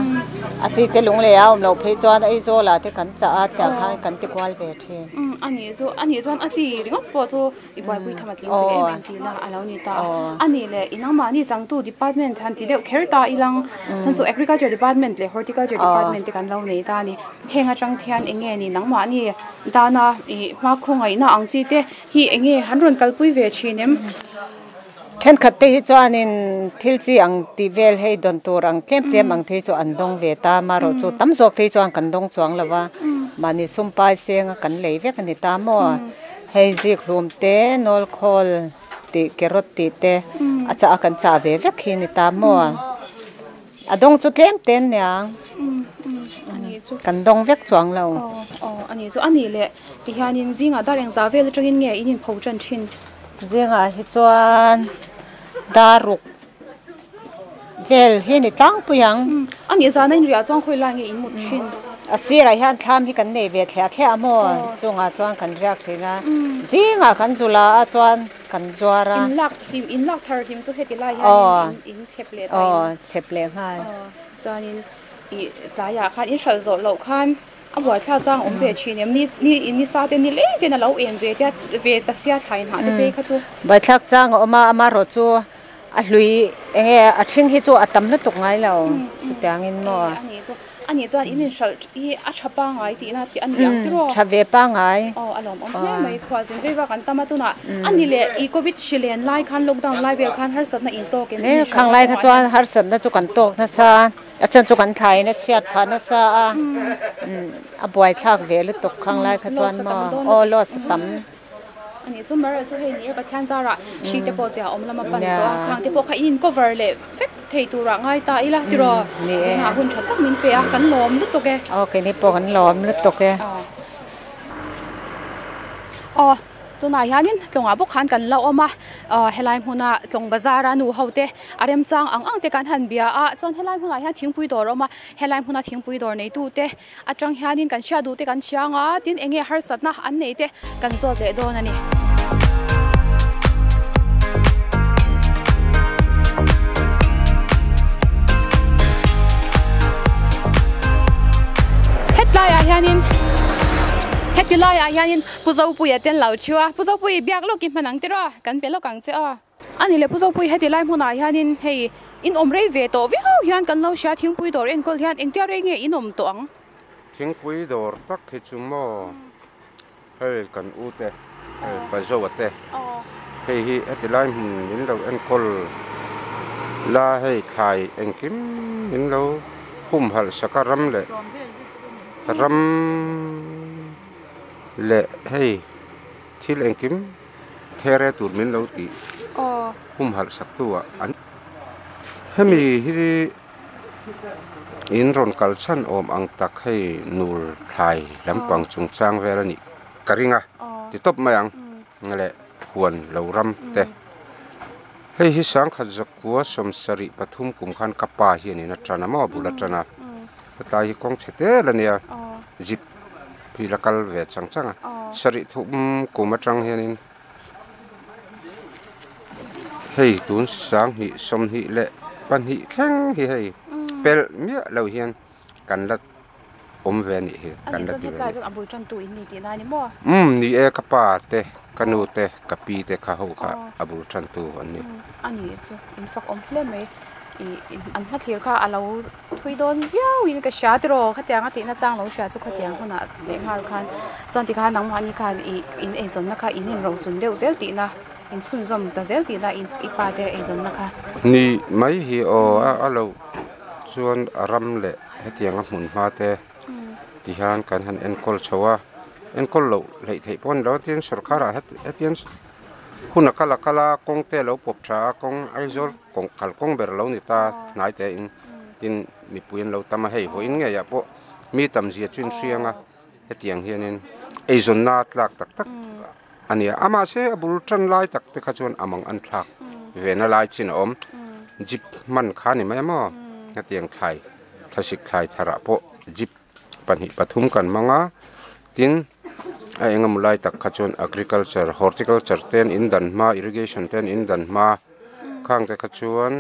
A chi te lung leh a awm loh phei chuan Aizawlah te kan chah a, tiang khan kan ti kual ve thin. A nih chu, a nih chuan a chi ringawt pawh chu I buaipui tham a tling thei em em tih la a lo ni ta a. A nih leh i nangmahni changtu department han ti deuh kher ta ilang chhan chu agriculture department leh horticulture department te kan lo nei ta a ni. Heng atang thian eng nge ni nangmahni dana i hmakhua ngaihna ang chi te hi eng nge han rawn kalpui ve thin em? Thenkhat te hi chuanin thil chi ang tih vel hei dawn tur ang tlem tlem ang te hi chu an dawng ve ta amaherawh chu tam zawk te hi chuan kan dawng chuang lo va, mahni sumpai senga kan lei vek a ni ta maw? Hei zik hlum te, nawl khawl tih carrot tih te a chah a kan chah ve vek hi ni ta maw? A dawng chu tlem te an niang. Kan dawng vek chuang lo. Aw a nih chu a nih leh tihianin zingah dar engzah vel atangin nge in inpho tan thin? Zingah hi chuan dar ruk vel hi ni tlangpui ang. A nih zana in riah chuan khawi lai nge in mut thin? A sirah hian thlam hi kan nei ve thliah thliah a maw? Chungah chuan kan riak thin a, zingah kan zu la a chuan kan zuar a. In lak hlim, in lak thar hlim chu heti lai hian in chep leh ta in. Aw, chep leh nghal. Aw, chuanin ih tlaiah khan in hralh zawh loh khan. A buaithlak chang awm ve thin em? Ni ni ni sa te ni leng ten a lo en ve te a ve ta sia thlai hnah te phei kha chu. Buaithlak chang a awm a, amaherawhchu a hlui eng nge a ṭhing hi chu a tam lutuk ngai lo chutiangin maw? A nih chu a nih chuan in inhralh hi a ṭha pangngai tihna tih a ni ang tiraw? Ṭha ve pangngai. Aw a lawmawm hle mai khualzin vei vak an tam a tunah a ni leh i covid hri len lai khan lockdown lai vel khan harsatna in tawk em? He khang lai kha chuan harsatna chu kan tawk nasa a chan chu kan thlaiin a chhiat phah nasa a a buaithlak ve lutuk khang lai kha chuan maw aw loss a tam. Ani chu Maral chu hei ni e Pathian zarah hri te pawh zia awm lama pan tawh a, khang te pawh kha in cover leh vek thei turah ngai ta ila tiraw tunah hun tha tak min pe a kan lawm lutuk e. Aw keini pawh kan lawm lutuk e. Aw tunah hianin tlawngah bawk khan kan la awm a, helai hmuna tlawng bazara nu ho te a remchang ang ang te kan han bia a, chuan helai hmunah hian thingpui dawr a awm a, helai hmuna thingpui dawr neitu te Atang hianin kan hriat duh te kan hria ang a, tin enge harsatna an nei te kan zawt leh dawn a ni. Hetlaiah hianin heti laiah hianin Pu Zopuia te an lo thu a, Pu Zopui biak lawk i hman ang tiraw kan pe lawk ang che aw. A ni le Pu Zopui heti lai hmunah hianin hei in awm rei ve tawh viau hian kan lo hria thingpui dawr enkawl hian engtia rei nge in awm tawh ang? Thingpui dawr tak hi chu maw hei kan u te hei Pazoa te hei hi heti lai hmun min lo enkawl la hei thlai engkim min lo humhalh sak a ram leh ram leh hei thil engkim. There tur min lo tih humhalh sak tu ah an hemi hi in rawn kal chhan awm ang tak hei nul thlai lampang chungchang vel a nih ka ring a ti tawp mai ang leh huan lo ram te hei hi sangkhat zakua sawmsarih pathum kum khan ka pa hianin a tan a maw a bul a tan a hetlai hi kawng chhe tel a nia zip. Hi la kal ve chang chang a, sarih thum kum atang hianin hei tun sanghnih sawmhnih leh pahnih thleng hi hei pelh miah lo hian kan la awm ve a nih hi kan la ti ve a ni. Umm ni e ka pa te ka nu te ka pi te kha ho kha a bul tantu an ni. An hmathlir kha a lo thui dawn viau in ka hria tiraw khatiang a tihna chang lo hria chu khatiang hunah leh nghal khan chuan tikhan nangmahni khan ih in eizawnna kha in inrochun deuh zel tihna in chhunzawm ta zel tihna in i pa te eizawnna kha. Ni mai hi aw a a loh chuan a ram leh hetiang a hmun hma te ti hian kan han enkawl chho a enkawl loh hleih theih pawh a ni lo a tin sorkar ah hetiang hun a kal a kal a kawng te a lo pawp tha a kawng Aizawl kawng kal kawng ber lo ni ta hnai te in tin mipui an lo tam a hei vawiin ngei ah pawh mi tam zia chu in hriang a hetiang hianin eizawnna tlak tak tak a ni a a mahse a bul tan lai tak te kha chuan a mang an thlak ve na lai chin a awm jeep hman kha a ni mai a maw hetiang thlai thlasik thlai thar ah pawh jeep pahnih pathum kan hmang a tin. A eng emaw lai tak kha chuan agriculture horticulture te an in dan hma irrigation te an in dan hma khang te kha chuan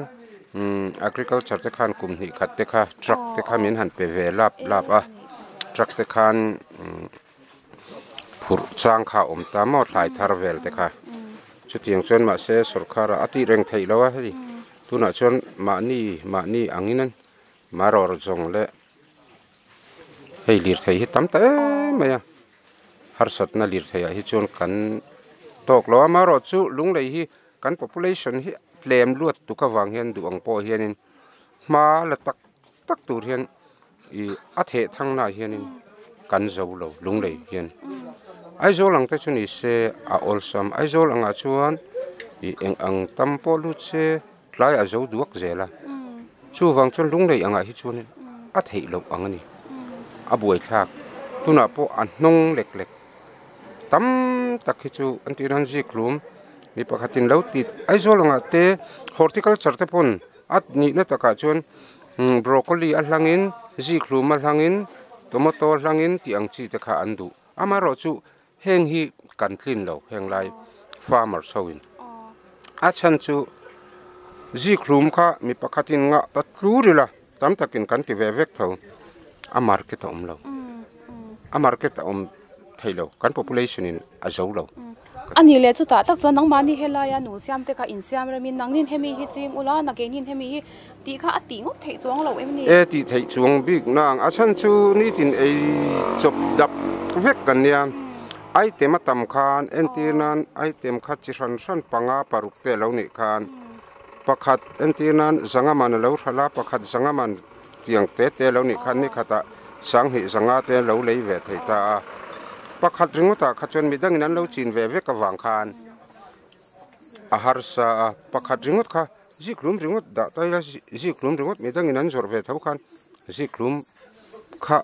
umm agriculture te khan kum hnih khat te kha truck te kha min han pe ve lap lap a truck te khan umm phurh chang kha a awm ta maw thlai thar vel te kha chutiang chuan mahse sorkar ah a tih reng theih loh a hei tunah chuan mahni mahni angin marawr zawng leh. Hei lirthei hi tam ta em mai a harsatna lirthei ah hi chuan kan tawk lo a amaherawhchu lunglei hi kan population hi tlem luat tuk avang hian duh ang pawh hianin hma la tak tak tur hian ih a theh thangna ah hianin kan zo lo lunglei hian Aizawl ang te chu ni se a awlsam Aizawl angah chuan ih eng ang tam pawh lut se. Tlai a zo duak zel a, chuvang chuan lunglei angah hi chuanin a theih loh ang a ni. A buaithlak tunah pawh a hnawng lek lek tam tak hi chu an tih nan zikhlum mi pakhatin lo ti Aizawl angah te horticulture te pawn a nihna takah chuan broccoli a hlangin zikhlum a hlangin tomato a hlangin tih ang chi te kha an duh amaherawhchu Heng hi kan tlin lo heng lai farmers ho in a chhan chu zikhlum kha mi pakhat in ngah ta tlur ila tam takin kan ti ve vek tho a market a awm lo. A market a awm thei lo, kan population in a zo lo. A nih leh chutah tak chuan nangmahni helaia nu siam te kha insiam remin nangnin hemi hi ching ula, na keinin hemi hi tih kha a tih ngawt theih chuang lo em ni? E tih theih chuang bik nang, a chhan chu nitin ei chawp dap vek kan nia. Item a tam khan entir nan item kha chi hran hran panga paruk te a lo nih khan pakhat entir nan zanga man a lo hralh a, pakhat zanga man tiang te te lo nih khan ni khatah sanghnih zanga te lo lei ve thei ta a, pakhat ringawtah kha chuan midangin an lo chin ve vek avang khan a harsa a, pakhat ringawt kha zikhlum ringawt dah ta ila zikhlum ringawt midangin an zawrh ve tho khan zikhlum kha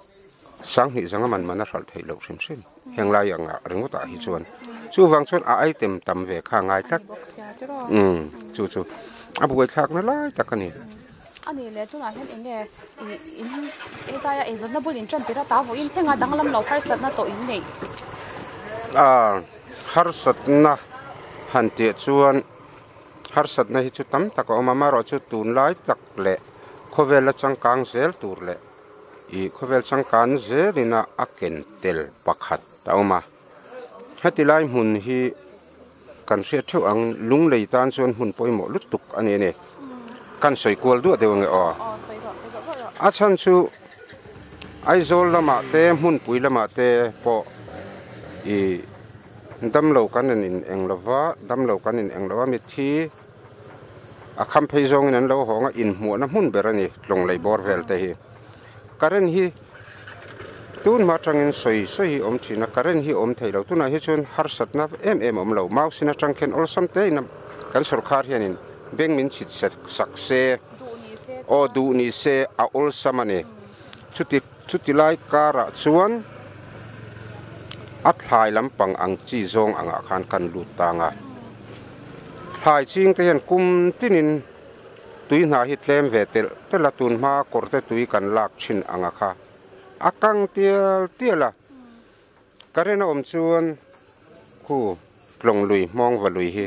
sanghnih zanga man man a hralh theih loh hrim hrim heng lai angah ringawtah hi chuan chuvang chuan a item tam ve kha a ngai tlat umm chu chu a buaithlakna lai tak a ni. A nih leh tunah hian eng nge ih in hetaia eizawnna bul in tan tir a ta vawiin thleng a danglam lo harsatna tawh in neih. A harsatna han tih chuan harsatna hi chu tam tak a awm a, amaherawhchu tunlai tak leh khawvela changkang zel tur leh ih khawvel changkan zelina a ken tel pakhat a awm a. Heti lai hmun hi kan hriat theuh ang lunglei tan chuan hmun pawimawh lutuk a ni a ni. Kan sawi kual duah deuh ange aw. A chhan chu Aizawl lamah te hmunpui lamah te pawh ih damlo kan in in eng lova damlo kan in eng lova mitthi a kham phei zawngin an lo hawng a inhmuahna hmun ber a ni tlawng lei bawr vel te hi. Current hi tun hma atangin sawi sawi hi awm thin a, current hi awm thei lo. Tunah hi chuan harsatna em em a awm lo. Mau sin atang khian awlsam te in kan sorkar hianin bank min chhit sak se, aw duh ni se a awlsam a ni. Chuti chuti lai karah chuan a thlai lampang ang chi zawng angah khan kan lut tang a. Thlai ching te hian kum tinin. Tui hna hi tlem ve telh telh a, tun hma kawr te tui kan lak thin ang a kha a kang tial tial a, current a awm chuan khu tlawng lui hmawng va lui hi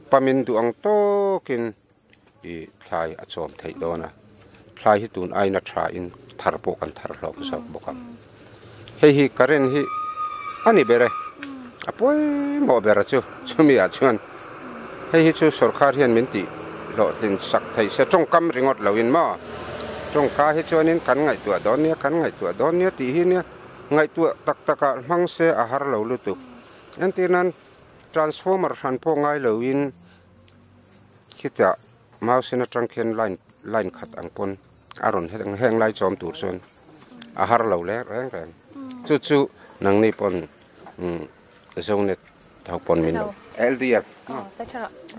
pamin duh ang tawkin ih thlai a chawm theih dawn a, thlai hi tun aina tha in thar pawh kan thar hlawk zawk bawk ang. Hei hi current hi a ni ber e, a pawimawh ber a chu chumi ah chuan hei hi chu sorkar hian min tih hlawhtlin sak theih se tawngkam ringawt lo in maw tawngka hi chuanin kan ngaihtuah dawn nia kan ngaihtuah dawn nia tih hi nia ngaihtuah tak tak ah hmang se a har lo lutuk entir nan transformer hran pawh ngai lo in khitah mau sen atang khian line line khat ang pawn a rawn heng lai chawm tur chuan a har lo le reng reng chu chu nangni pawn umm zonet ho pawn min lo ldf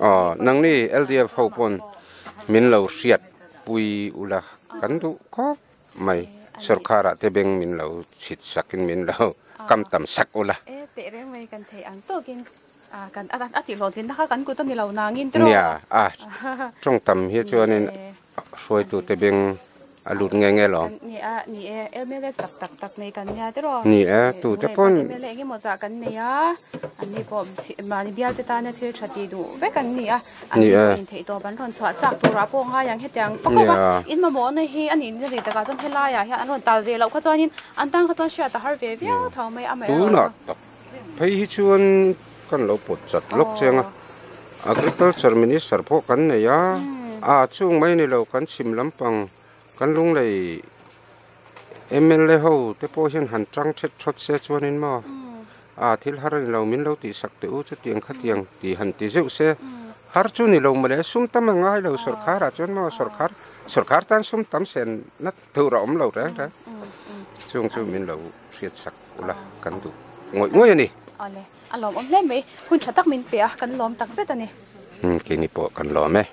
aw nangni ldf ho pawn min lo hriat pui ula kan duh khawp mai sorkar ah te beng min lo chhit sak in min lo kam tam sak ula. Kan a tih hlawhtlinna kha kan kut a ni lo nangin tiraw? Nia, a tawng tam hi chuanin hruaitute beng a lut nge nge lo. Ni a, ni e, MLA tak tak tak nei kan nia tiraw? Ni e, tute pawn. MLA eng emaw zah kan nei a, an ni pawh mahni bialte tana thil tha tih duh vek an ni a, an ni pawh intheih tawp an rawn chhuah chak turah pawh ngai ang hetiang fak khawp a, in mamawhna hi a nih na ri takah chuan helaiah hian an rawn tal ve loh kha chuanin an tan kha chuan hriat a har ve viau tho mai a, amaherawhchu. Phei hi chuan kan lo pawt chat lawk chiang a, Agriculture Minister pawh kan nei a, a chung mai ni lo kan chhim lampang kan lunglei mla ho te pawh hian han tang thet thawt se chuanin maw a thil har a ni lo min lo tihsak teh u chutiang khatiang tih han ti zeuh se har chu ni lo mawle sum tam a ngai lo sorkar ah chuan maw sorkar sorkar tan sum tam sen na Thur a awm lo reng reng. Chung chu min lo hriat sak ula kan duh ngawih ngawih a ni. Awle, a lawmawm hle mai. Hun tha tak min pe a, kan lawm tak zet a ni. Keini pawh kan lawm e.